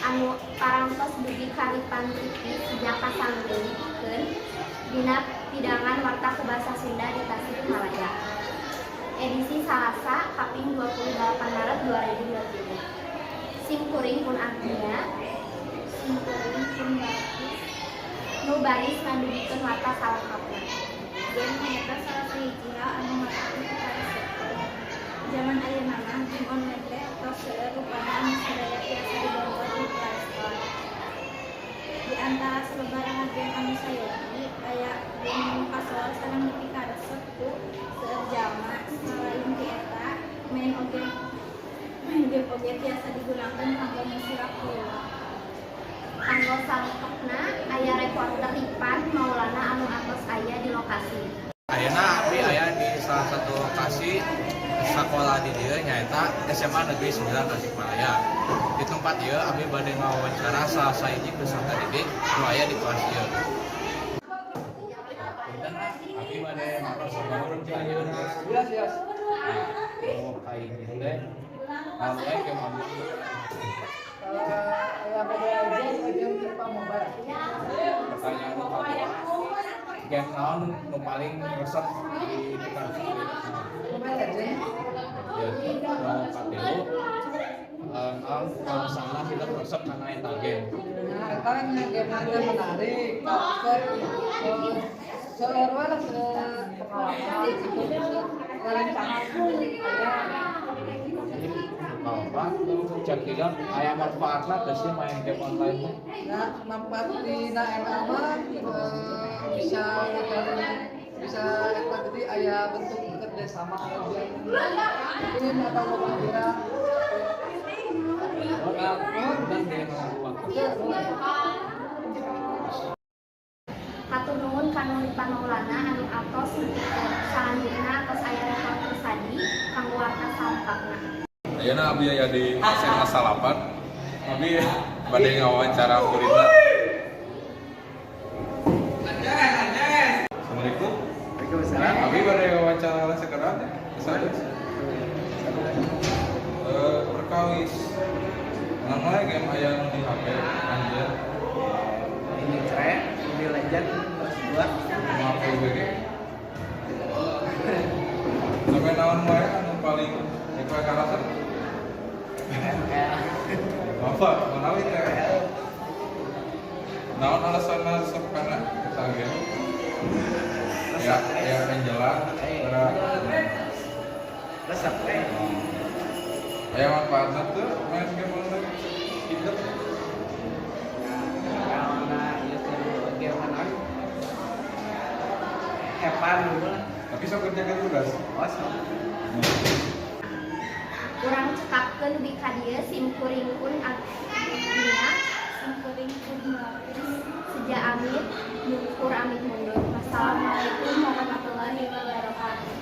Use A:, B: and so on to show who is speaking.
A: Anu parantos dugi ka Ripan TV sejak kasanggeuikeun dina pidangan warta ku basa Sunda di Tasikmalaya. Edisi Salasa kaping 28 Maret 2023. Sim kuring pun artinya
B: Sim kuring pun bagus.
A: Nu baris ngadugikeun warta salengkapna.
B: Game nyaeta salah sahiji hal anu matak dipikaresepkeun. Jaman ayeuna mah game online teh tos seueur rupana anu sadaya tiasa di-download di Play Store. Di antara sababaraha game anu sayogi aya game nu kasohor sareng dipikaresep ku seueur jalma. Salain ti eta, main game oge tiasa digunakeun kanggo ngisi waktu luang.
A: Kanggo salengkapna aya reporter Ripan Maulana anu atos aya di lokasi.
C: Ayeuna abdi aya di salah satu lokasi sekolah di dieu, nyaeta SMA Negeri 9 Tasikmalaya. Di tempat ieu abdi bade ngawawancara salah sahiji peserta didik nu aya di kelas ieu. Punten, abdi bade naros ayeuna.
D: Yes.
C: Nah, nu kahiji teh naon wae game abdi?
D: Aya Mobile Legends jeung FIFA Mobile.
C: Pertanyaan nu kadua, game naon nu paling resep di dipikaresep?
D: Mobile Legends.
C: Ya, nu katilu, naon alasanna hidup resep kana eta game?
D: Nah, eta nya game teh menarik. Keur seueur we lah, seueur pengalaman gitu, seueur rerencangan aya.
C: Jadi kaopat, cek hidup aya manfaatna teu sih main game online teh?
D: Nah, manfaat dina ML mah bisa ngadain, bisa eta, jadi aya bentuk kerjasama tim atau pembagian.
C: Dan dia waktu.
A: Hatur nuhun ka Ripan Maulana anu atos salanjutna atos aya reporter Sadi kanggo warta salengkapna.
E: Ayeuna abdi aya di SMA 9. Abdi bade ngawawancara muridna. Assalamualaikum.
D: Waalaikumsalam.
E: Abdi bade ngawawancara sekedar ya. Perkawis naon wae game aya nu di HP anjeun?
D: Ini cere, Mobile Legend kelas 2.
E: Maaf, PUBG. Sampai naon wae anu paling iku karasa?
D: ML.
E: Apa? Manawi teh? Naon alasanna resep kana eta game? Ya, ya Angela. Ora.
D: Resep teh.
E: Aya manfaatna teu main game online? Hidup.
D: Karena ieu teh game naon? Have fun dulu lah.
E: Tapi sok kerjakan tugas.
D: Oh, sok.
A: Urang cekapkeun dugi ka dieu. Sim kuring pun abdinya.
B: Sim kuring pun melapis.
A: Seja amit mungkur, amit mundur. Wassalamualaikum warahmatullahi wabarakatuh.